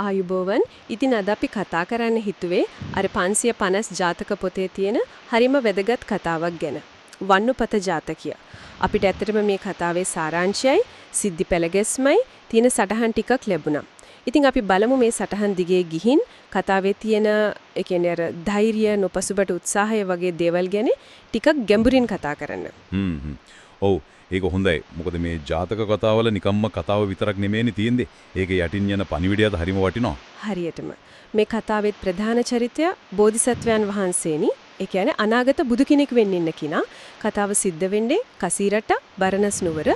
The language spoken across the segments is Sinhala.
ආයුබෝවන්. ඉතින් අද අපි කතා කරන්න හිතුවේ අර 550 ජාතක පොතේ තියෙන හරිම වැදගත් කතාවක් ගැන. වන්නුපත ජාතකය. අපිට ඇත්තටම මේ කතාවේ සාරාංශයයි සිද්ධි පෙළගැස්මයි තියෙන සටහන් ටිකක් ලැබුණා. ඉතින් අපි බලමු මේ සටහන් දිගේ ගිහින් කතාවේ තියෙන ඒ කියන්නේ අර ධෛර්යය, නොපසුබට උත්සාහය වගේ දේවල් ගැන ටිකක් ගැඹුරින් කතා කරන්න. හ්ම්. ඔව් ඒක හොඳයි. මොකද මේ ජාතක කතාවල නිකම්ම කතාව විතරක් නෙමෙයිනේ තියෙන්නේ. ඒක යටින් යන පණිවිඩයත් හරිම වටිනවා. හරියටම. මේ කතාවෙත් ප්‍රධාන චරිතය බෝධිසත්වයන් වහන්සේනි. ඒ කියන්නේ අනාගත බුදු කෙනෙක් වෙන්න ඉන්න කෙනා. කතාව සිද්ධ වෙන්නේ කසීරට බරණස් නුවර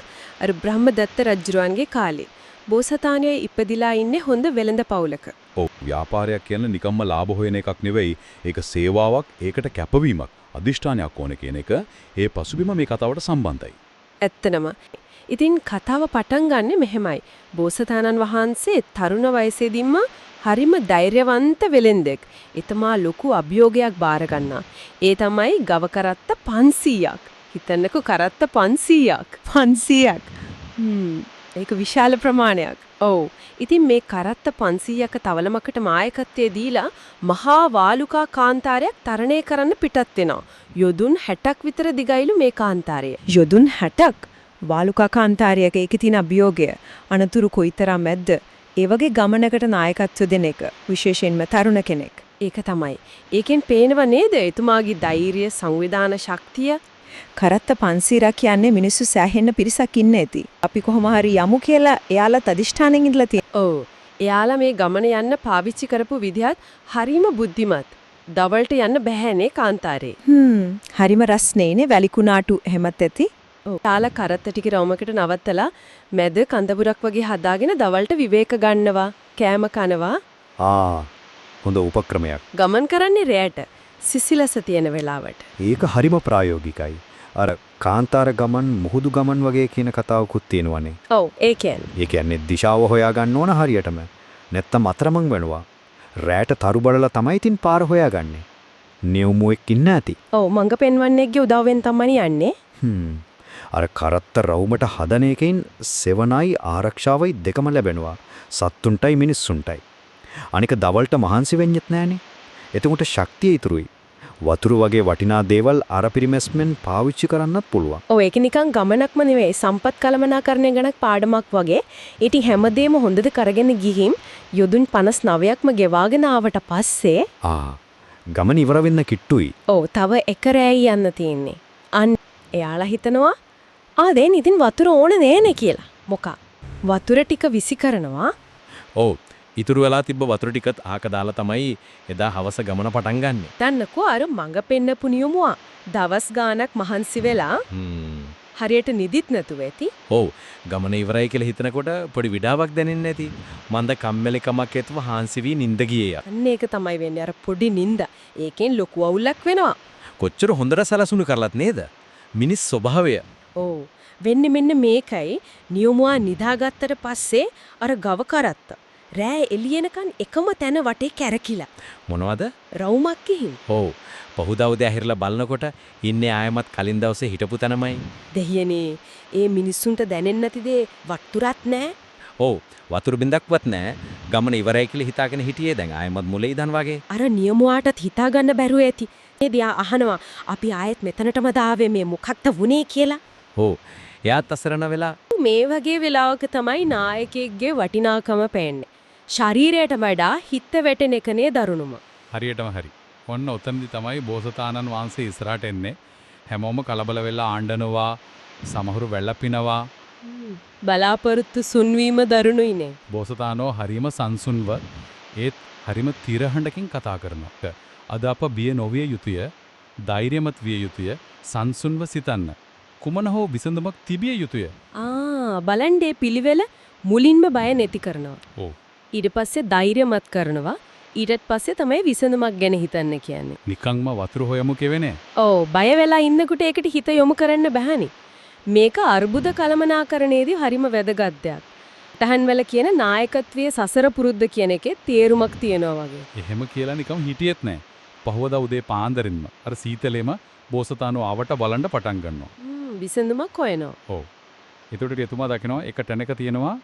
අර බ්‍රහ්මදත්ත රජුරවන්ගේ කාලේ. බෝසතාණෝ ඉපදිලා ඉන්නේ හොඳ වෙළඳ පවුලක. ඔව් ව්‍යාපාරයක් කියන්නේ නිකම්ම ලාභ හොයන එකක් නෙවෙයි. ඒක සේවාවක්, ඒකට කැපවීමක්, අදිෂ්ඨානයක් ඕන කියන එක ඒ පසුබිම මේ කතාවට සම්බන්ධයි. ඇත්තනම. ඉතින් කතාව පටන් ගන්නෙ මෙහෙමයි. බෝසතාණන් වහන්සේ තරුණ වයසේදීම හරිම ධෛර්යවන්ත වෙලෙන්දෙක්. එතුමා ලොකු අභියෝගයක් බාර ගන්නා. ඒ තමයි ගව කරත්ත 500ක්. හිතන්නකෝ කරත්ත 500ක්. 500ක්. ඒක විශාල ප්‍රමාණයක්. ඔව්. ඉතින් මේ කරත්ත 500ක තවලමකට නායකත්වයේ දීලා මහා වාලුකා කාන්තාරයක් තරණය කරන්න පිටත් වෙනවා. යොදුන් 60ක් විතර දිගයිලු මේ කාන්තාරය. යොදුන් 60ක් වාලුකා කාන්තාරයක ඒකේ තියෙන අභියෝගය අනතුරු කොයිතරම් ඇද්ද? ඒ වගේ ගමනකට නායකත්ව දෙන එක විශේෂයෙන්ම තරුණ කෙනෙක්. ඒක තමයි. ඒකෙන් පේනව නේද එතුමාගේ ධෛර්යය, සංවිධාන ශක්තිය? කරත්ත 500 කියන්නේ මිනිස්සු සෑහෙන්න පිරිසක් ඉන්න ඇති. අපි කොහොම හරි යමු කියලා එයාලත් අදිෂ්ඨානෙන් ඉඳලා තියෙනවා. ඔව්. එයාලා මේ ගමන යන්න පාවිච්චි කරපු විදිහත් හරිම බුද්ධිමත්. දවල්ට යන්න බැහැනේ කාන්තාරේ. හරිම රස්නේනේ වැලිකුණාටු එහෙමත් ඇති. ඔව්. එයාලා කරත්ත ටික රවුමකට නවත්තලා මැද කඳවුරක් වගේ හදාගෙන දවල්ට විවේක ගන්නවා, කෑම කනවා. ආ හොඳ උපක්‍රමයක්. ගමන් කරන්නේ රැයට සිසිලස තියෙන වෙලාවට. ඒක හරිම ප්‍රායෝගිකයි. අර කාන්තාර ගමන් මුහුදු ගමන් වගේ කියන කතාවකුත් තියෙනවනේ. ඔව් ඒ කියන්නේ. ඒ කියන්නේ දිශාව හොයා ගන්න ඕන හරියටම. නැත්තම් අතරමං වෙනවා. රැයට තරු බලලා තමයි ඉතින් පාර හොයාගන්නේ. නියමුවෙක් ඉන්න ඇති. ඔව් මඟ පෙන්වන්නේගේ උදව්වෙන් තමයි යන්නේ. අර කරත්ත රවුමට හදන එකෙන් සෙවණයි ආරක්ෂාවයි දෙකම ලැබෙනවා. සත්තුන්ටයි මිනිස්සුන්ටයි. අනික දවල්ට මහන්සි වෙන්නෙත් නෑනේ. එතකොට ශක්තිය ඉතුරුයි. වතුර වගේ වටිනා දේවල් අර පිරිමැස්මෙන් පාවිච්චි කරන්නත් පුළුවන්. ඔව් ඒක නිකන් ගමනක්ම නෙවෙයි සම්පත් කළමනාකරණය ගැන පාඩමක් වගේ. ඉතින් හැමදේම හොඳට කරගෙන ගිහින් යොදුන් 59ක්ම ගෙවාගෙන ආවට පස්සේ ගමන ඉවර වෙන්න කිට්ටුයි. ඔව් තව එක රැයි යන්න තියෙන්නේ. අන්න එයාලා හිතනවා දැන් ඉතින් වතුර ඕන නෑනේ කියලා. මොකක් වතුර ටික විසි කරනවා. ඔව් ඉතුරු වෙලා තිබ්බ වතුර ටිකත් ආක දාලා තමයි එදා හවස ගමන පටන් ගන්නෙ. දන්නකෝ අර මඟ පෙන්නපු නියමුවා දවස් ගාණක් මහන්සි වෙලා හරියට නිදිත් නැතුව ඇති. ඔව් ගමන ඉවරයි කියලා හිතනකොට පොඩි විඩාවක් දැනෙන්නේ නැති. මන්ද කම්මැලිකමක් ඇතුව හාන්සි වී නිින්ද ගියේ. අන්න ඒක තමයි වෙන්නේ අර පොඩි නිින්ද. ඒකෙන් ලොකු අවුලක් වෙනවා. කොච්චර හොඳට සැලසුණු කරලත් නේද? මිනිස් ස්වභාවය. ඔව් වෙන්නේ මෙන්න මේකයි. නියමුවා නිදාගත්තට පස්සේ අර ගව කරත්ත රෑ එළියනකන් එකම තැන වටේ කැරකිලා. මොනවද? රවුමක් ගිහින්. ඔව්. පහුදා උදේ ඇහිරලා බලනකොට ඉන්නේ ආයෙමත් කලින් දවසේ හිටපු තැනමයි. දෙහියනේ ඒ මිනිස්සුන්ට දැනෙන්නේ නැති දේ වතුරත් නෑ. ඔව් වතුර බින්දක්වත් නෑ. ගමන ඉවරයි කියලා හිතාගෙන හිටියේ දැන් ආයෙමත් මුලේ ඉඳන් වගේ. අර නියමුවාටත් හිතා ගන්න බැරුව ඇති. ඒ දිහා අහනවා අපි ආයෙත් මෙතනටම දාවේ මේ මොකක්ද වුනේ කියලා. ඔව්. එයාත් අසරණ වෙලා. මේ වගේ වෙලාවක තමයි නායකයෙක්ගේ වටිනාකම පේන්නේ. ශරීරයට වඩා හිත වැටෙන එකනේ දරුණුම. හරියටම හරි. ඔන්න ඔතනදි තමයි බෝසතාණන් වහන්සේ ඉස්සරහට එන්නේ. හැමෝම කලබල වෙලා ආණ්ඩනවා, සමහරු වැළපිනවා. බලාපොරොත්තු සුන්වීම දරුණුයිනේ. බෝසතාණෝ හරිම සංසුන්ව ඒත් හරිම තිරහඬකින් කතා කරනවා. අද අප බිය නොවිය යුතුය, ධෛර්යමත් විය යුතුය, සංසුන්ව සිතන්න. කුමන හෝ විසඳුමක් තිබිය යුතුය. බලන්න මේ පිළිවෙල මුලින්ම බය නැති කරනවා. ඔව්. ඊට පස්සේ ධෛර්යමත් කරනවා. ඊටත් පස්සේ තමයි විසඳුමක් ගැන හිතන්න කියන්නේ. නිකන්ම වතුර හොයමු කියවෙනේ. ඔව් බය වෙලා ඉන්නකොට ඒකට හිත යොමු කරන්න බෑනේ. මේක අර්බුද කළමනාකරණයේදී හරිම වැදගත් දෙයක්. තහන් වල කියන නායකත්වයේ සසර පුරුද්ද කියන එකේ තේරුමක් තියෙනවා වගේ. එහෙම කියලා නිකන් හිටියෙත් නෑ. පහවදා උදේ පාන්දරින්ම අර සීතලෙම බෝසතාණෝ ආවට බලන්න පටන් ගන්නවා. විසඳුමක් හොයනවා. ඔව්. එතකොට එතුමා දකිනවා එක තැනක තියෙනවා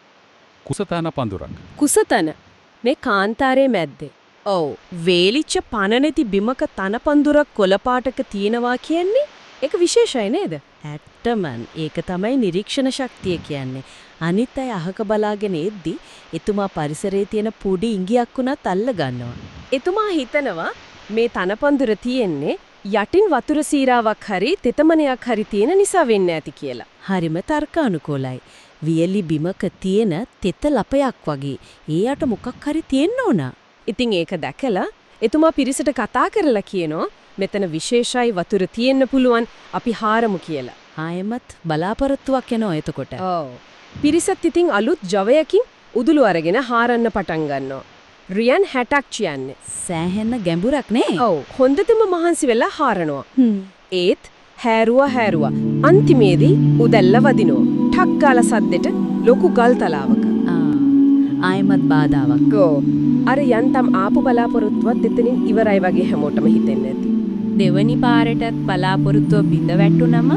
කුසතන පඳුරක්. කුසතන මේ කාන්තාරයේ මැද්දේ. ඔව් වේලිච්ච පණ නැති බිමක තනපඳුරක් කොළ පාටක තියෙනවා කියන්නේ ඒක විශේෂයි නේද? ඇත්තම ඒක තමයි නිරීක්ෂණ ශක්තිය කියන්නේ. අනිත් අය අහක බලාගෙන එද්දි එතුමා පරිසරයේ තියෙන පොඩි ඉඟියක් වුණත් අල්ල ගන්නවා. එතුමා හිතනවා මේ තනපඳුර තියෙන්නේ යටින් වතුර සීරාවක් හරි තෙතමනයක් හරි තියෙන නිසා වෙන්න ඇති කියලා. හරිම තර්කානුකූලයි. වියලි බිමක තියෙන තෙත ලපයක් වගේ. ඒ යට මොකක් හරි තියෙන්න ඕන. ඉතින් ඒක දැකලා එතුමා පිරිසට කතා කරලා කියනවා මෙතන විශේෂයි වතුර තියෙන්න පුළුවන් අපි හාරමු කියලා. ආයෙමත් බලාපොරොත්තුවක් එනවා එතකොට. ඔව්. පිරිසත් ඉතින් අලුත් ජවයකින් උදුළු අරගෙන හාරන්න පටන් ගන්නවා. රියන් 60ක් කියන්නේ. සෑහෙන ගැඹුරක් නේ. ඔව්. හොඳටම මහන්සි වෙලා හාරනවා. ඒත් හැරුවා හැරුවා අන්තිමේදී උදැල්ල වදිනවා. ઠක් ගාලා සද්දෙට ලොකු ගල් තලාවක. ආයෙමත් බාධාවක්. ඔව්. අර යන්තම් ආපු බලාපොරොත්තුවත් එතනින් ඉවරයි වගේ හැමෝටම හිතෙන්නේ නැති. දෙවනි පාරටත් බලාපොරොත්තුව බිඳ වැටුනම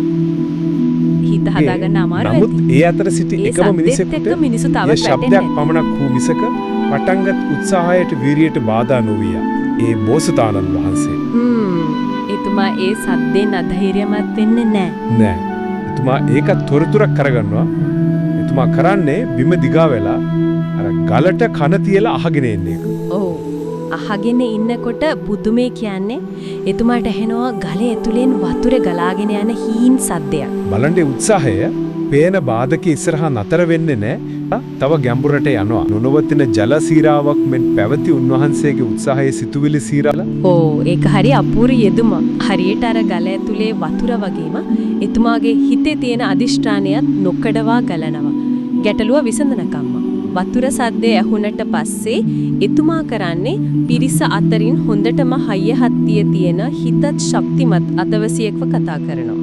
හිත හදාගන්න අමාරු ඇති. නමුත් ඒ අතර සිටි එකම මිනිසෙකුට මිනිසු තවත් ශබ්දයක් පමණක් වූ මිසක පටන්ගත් උත්සාහයට වීරියට බාධා නොවිය. ඒ බෝසතාණන් වහන්සේ. එතුමා ඒ සද්දෙන් අධෛර්යමත් වෙන්නේ නැහැ. නෑ. එතුමා ඒකත් තොරතුරක් කරගන්නවා. එතුමා කරන්නේ බිම දිගා වෙලා අර ගලට කන තියලා අහගෙන ඉන්න එක. ඔව්. අහගෙන ඉන්නකොට පුදුමේ කියන්නේ එතුමාට ඇහෙනවා ගලේ ඇතුලෙන් වතුර ගලාගෙන යන හීන් සද්දයක්. බලන්න උත්සාහය පේන බාධක ඉස්සරහා නතර වෙන්නේ නැහැ. තව ගැඹුරට යනවා. නොනවතින ජල සීරාවක් මෙන් පැවති උන්වහන්සේගේ උත්සාහයේ සිතුවිලි සීරාල. ඔව් ඒක හරි අපූර්ව යෙදුම. හරියට අර ගල ඇතුලේ වතුර වගේම එතුමාගේ හිතේ තියෙන අදිෂ්ඨානයත් නොකඩවා ගලනවා. ගැටලුව විසඳනකම්ම. වතුර සද්දේ ඇහුනට පස්සේ එතුමා කරන්නේ පිරිස අතරින් හොඳටම හයිය හත්තිය තියෙන හිතත් ශක්තිමත් අතවසියෙක්ව කතා කරනවා.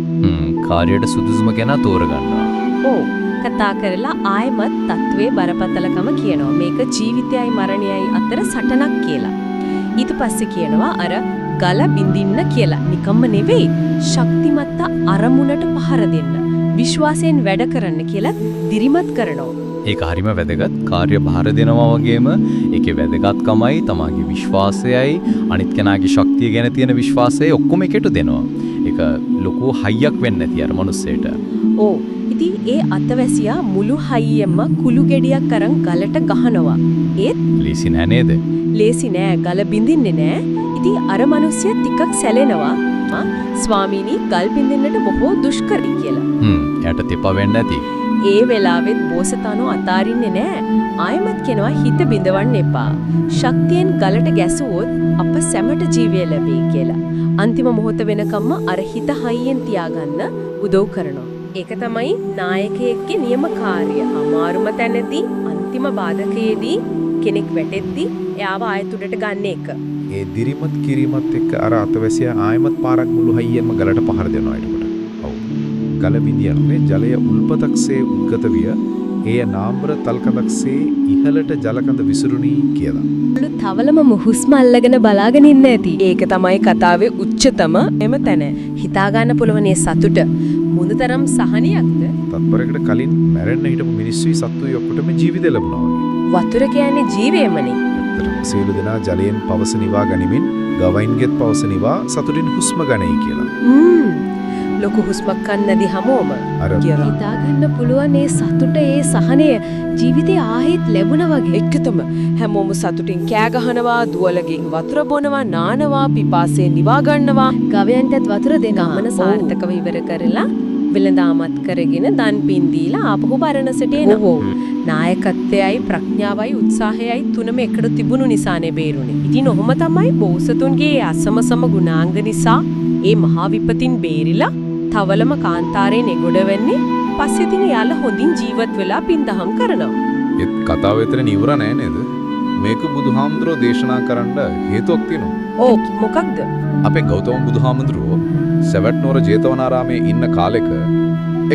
කාර්යයට සුදුසුම කෙනා තෝරගන්නවා. ඔව් කතා කරලා ආයෙමත් තත්ත්වයේ බරපතලකම කියනවා. මේක ජීවිතයයි මරණයයි අතර සටනක් කියලා. ඊට පස්සේ කියනවා අර ගල බින්දින්න කියලා. නිකම්ම නෙවෙයි ශක්තිමත් අරමුණට පහර දෙන්න. විශ්වාසයෙන් වැඩ කරන්න කියලා දිරිමත් කරනවා. ඒක හරිම වැදගත්. කාර්ය භාර දෙනවා වගේම ඒකේ වැදගත්කමයි තමාගේ විශ්වාසයයි අනිත් කෙනාගේ ශක්තිය ගැන තියෙන විශ්වාසයයි ඔක්කොම එකට දෙනවා. ඒක ලොකු හයියක් වෙන්නේ නැති අර මිනිස්සෙට. ඔව්. ඉතින් ඒ අතවැසියා මුළු හයියෙන්ම කුළු ගෙඩියක් අරන් ගලට ගහනවා. ඒත් ලේසි නෑ නේද? ලේසි නෑ. ගල බින්දින්නේ නෑ. ඉතින් අර මිනිස්සයා ටිකක් සැලෙනවා. ස්වාමීනි ගල් බින්දින්නට බොහෝ දුෂ්කරයි කියලා. එයාට තෙපා වෙන්න ඇති. ඒ වෙලාවෙත් බෝසතාණෝ අතාරින්නේ නෑ. ආයෙමත් කියනවා හිත බිඳවන්න එපා. ශක්තියෙන් ගලට ගැසුවොත් අප සැමට ජීවය ලැබෙයි කියලා. අන්තිම මොහොත වෙනකම්ම අර හිත හයියෙන් තියාගන්න උදව් කරනවා. ඒක තමයි නායකයෙක්ගේ නියම කාර්යය. අමාරුම තැනදී අන්තිම බාධකයේදී කෙනෙක් වැටෙද්දී එයාව ආයෙත් උඩට ගන්න එක. ඒ දිරිමත් කිරීමත් එක්ක අර අතවැසියා ආයෙමත් පාරක් මුළු හයියෙන්ම ගලට පහර දෙනවා එතකොට. ඔව්. ගල බිඳියන්නේ ජලය උල්පතක්සේ උද්ගත විය. එය නාම්බර තල්කඳක්සේ ඉහළට ජලකඳ විසිරුණි කියලා. තවලම හුස්ම අල්ලගෙන බලාගෙන ඉන්න ඇති. ඒක තමයි කතාවේ උච්චතම එම තැන. හිතා ගන්න පුළුවන් ඒ සතුට මොනතරම් සහනියක්ද? තත්පරයකට කලින් මැරෙන්න හිටපු මිනිස්සුයි සත්තුයි ඔක්කොටම ජීවිතය ලැබුණා වගේ. වතුර කියන්නේ ජීවයමනේ. ඇත්තටම සියලු දෙනා ජලයෙන් පවස නිවා ගනිමින් ගවයින්ගෙත් පවස නිවා සතුටින් හුස්ම ගනයි කියලා. ලොකු හුස්මක් ගන්න නැති හැමෝම අර හිතා ගන්න පුළුවන් ඒ සතුට ඒ සහනය ජීවිතේ ආයෙත් ලැබුණා වගේ. එකතම හැමෝම සතුටින් කෑ ගහනවා, දුවලගෙන් වතුර බොනවා, නානවා, පිපාසය නිවා ගන්නවා, ගවයන්ටත් වතුර දෙනවා. ගමන සාර්ථකව ඉවර කරලා වෙළඳාමත් කරගෙන දන් පින් දීලා ආපහු බරණසට එනවා. නායකත්වයයි ප්‍රඥාවයි උත්සාහයයි තුනම එකට තිබුණු නිසානේ බේරුනේ. ඉතින් ඔහොම තමයි බෝසතුන්ගේ අසමසම ගුණාංග නිසා ඒ මහා විපතින් බේරිලා තවලම කාන්තාරයෙන් එගොඩ වෙන්නේ. පස්සේ ඉතින් එයාලා හොඳින් ජීවත් වෙලා පින් දහම් කරනවා. ඒත් කතාව එතන ඉවර නෑ නේද? මේක බුදුහාමුදුරුවෝ දේශනා කරන්න හේතුවක් තියෙනවා. ඔව් මොකක්ද? අපේ ගෞතම බුදුහාමුදුරුවෝ සවැත් නුවර ජේතවනාරාමයේ ඉන්න කාලෙක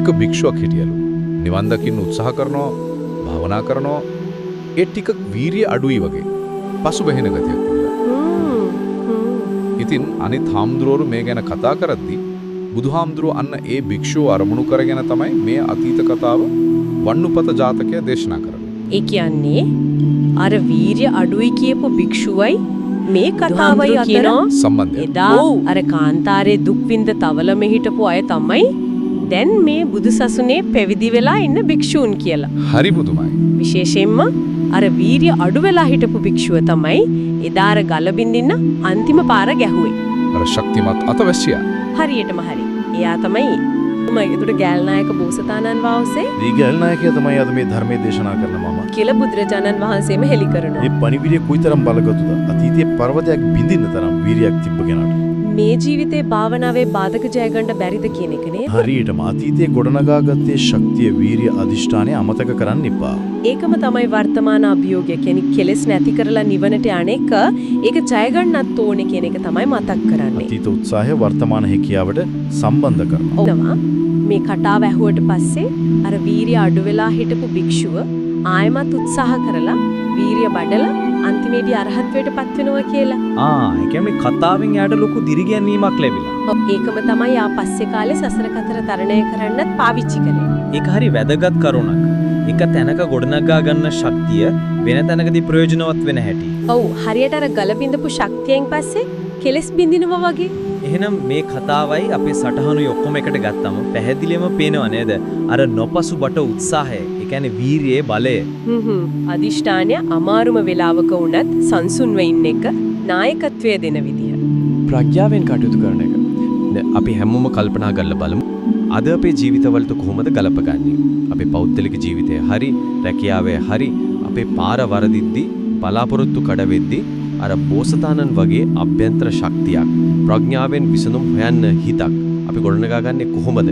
එක භික්ෂුවක් හිටියලු. නිවන් දකින්න උත්සාහ කරනවා, භාවනා කරනවා. ඒ ටිකක් වීරිය අඩුයි වගේ. පසුබැහෙන ගතියක් තිබිලා. ඉතින් අනිත් හාමුදුරුවෝ මේ ගැන කතා කරද්දී බුදුහාමුදුරුවෝ අන්න ඒ භික්ෂුව අරමුණු කරගෙන තමයි මේ අතීත කතාව වණ්ණුපත ජාතකය දේශනා කරන්නේ. ඒ කියන්නේ අර වීරිය අඩුයි කියපු භික්ෂුවයි මේ කතාවයි අතර සම්බන්ධයක්. එදා අර කාන්තාරේ දුක් විඳ තවලම හිටපු අය තමයි දැන් මේ බුදුසසුනේ පැවිදි වෙලා ඉන්න භික්ෂූන් කියලා. හරි පුදුමයි. විශේෂයෙන්ම අර වීරිය අඩු වෙලා හිටපු භික්ෂුව තමයි එදා අර ගල බින්දින්න අන්තිම පාර ගැහුවේ. අර ශක්තිමත් අතවැසියා. හරියටම හරි. එයා තමයි මම ඒකට ගෑල්නායක බෝසතාණන් වහන්සේ මේ ගෑල්නායකයා තමයි අද මේ ධර්මයේ දේශනා කරන මම. කියලා බුදුරජාණන් වහන්සේම හෙළි කරනවා. මේ පණිවිඩය කොයිතරම් බලගතුද? අතීතයේ පර්වතයක් බිඳින්න තරම් වීරියක් තිබ්බ කෙනාට. මේ ජීවිතේ භාවනාවේ බාධක ජය ගන්න බැරිද කියන එක නේද? හරියටම අතීතයේ ගොඩනගාගත්තේ ශක්තිය, වීරිය, අදිෂ්ඨානය අමතක කරන්න එපා. ඒකම තමයි වර්තමාන අභියෝගය. කියන්නේ කෙලෙස් නැති කරලා නිවනට යන එක, ඒක ජය ගන්නත් ඕනේ කියන එක තමයි මතක් කරන්නේ. අතීත උත්සාහය වර්තමාන හැකියාවට සම්බන්ධ කරනවා. ඔව්. මේ කතාව ඇහුවට පස්සේ අර වීරිය අඩු වෙලා හිටපු භික්ෂුව ආයෙමත් උත්සාහ කරලා වීරිය බඩලා අන්තිමේදී අරහත්ත්වයට පත් වෙනවා කියලා. ආ, ඒ කියන්නේ මේ කතාවෙන් එයාට ලොකු දිරිගැන්වීමක් ලැබිලා. ඔව්, ඒකම තමයි ආ පස්සේ කාලේ සසර කතර තරණය කරන්නත් පාවිච්චි කළේ. ඒක හරි වැදගත් කරුණක්. එක තැනක ගොඩනගා ගන්න ශක්තිය වෙන තැනකදී ප්‍රයෝජනවත් වෙන හැටි. ඔව්, හරියට අර ගල බිඳපු ශක්තියෙන් පස්සේ කෙලස් බින්දිනවා වගේ. එහෙනම් මේ කතාවයි අපේ සටහනුයි ඔක්කොම එකට ගත්තම පැහැදිලිවම පේනව නේද? අර නොපසුබට උත්සාහය, ඒ කියන්නේ වීරියේ බලය. අදිෂ්ඨානය අමාරුම වෙලාවක වුණත් සංසුන්ව ඉන්න එක නායකත්වය දෙන විදිය. ප්‍රඥාවෙන් කටයුතු කරන එක. අපි හැමෝම කල්පනා කරලා බලමු. අද අපේ ජීවිතවලට කොහොමද ගලපගන්නේ? අපේ පෞද්ගලික ජීවිතය හරි, රැකියාවේ හරි, අපේ පාර වරදිද්දි, බලාපොරොත්තු කඩ වෙද්දි අර බෝසතාණන් වගේ අභ්‍යන්තර ශක්තියක්, ප්‍රඥාවෙන් විසඳුම් හොයන්න හිතක් අපි ගොඩනගා ගන්නේ කොහොමද?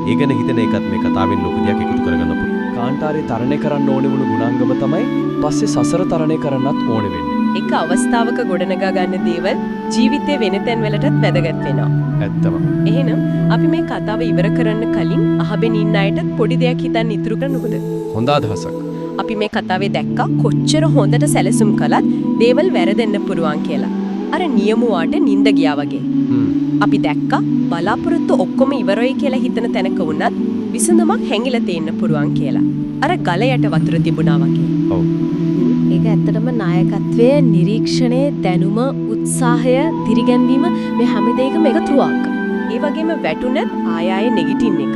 ඒ ගැන හිතන එකත් මේ කතාවෙන් ලොකු දෙයක් එකතු කරගන්න පුළුවන්. කාන්තාරේ තරණය කරන්න ඕනේ වුණු ගුණාංගම තමයි පස්සේ සසර තරණය කරන්නත් ඕනේ වෙන්නේ. එක අවස්ථාවක ගොඩනගා ගන්න දේවල් ජීවිතේ වෙන තැන් වලටත් වැදගත් වෙනවා. ඇත්තම. එහෙනම් අපි මේ කතාව ඉවර කරන්න කලින් අහබෙන් ඉන්න අයටත් පොඩි දෙයක් හිතන්න ඉතුරු කරන්නකද? හොඳ අදහසක්. අපි මේ කතාවේ දැක්කා කොච්චර හොඳට සැලසුම් කළත් දේවල් වැරදෙන්න පුළුවන් කියලා. අර නියමුවාට නිින්ද ගියා වගේ. අපි දැක්කා බලාපොරොත්තු ඔක්කොම ඉවරයි කියලා හිතන තැනක වුණත් විසඳුමක් හැංගිලා තියෙන්න පුළුවන් කියලා. අර ගල යට වතුර තිබුණා වගේ. ඔව්. ඒක ඇත්තටම නායකත්වයේ නිරීක්ෂණයේ දැනුම, උත්සාහය, දිරිගැන්වීම මේ හැම දෙයකම එකතුවක්. ඒ වගේම වැටුණත් ආය ආය නැගිටින්න එක.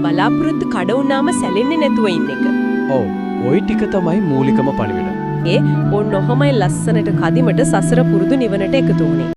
බලාපොරොත්තු කඩ වුණාම සැලෙන්නේ නැතුව ඉන්න එක. ඔව්. ওই ටික තමයි මූලිකම පණිවිඩ. ඒ ඔන්න ඔහොමයි ලස්සනට කදිමට සසර පුරුදු නිවනට එකතු වුණේ.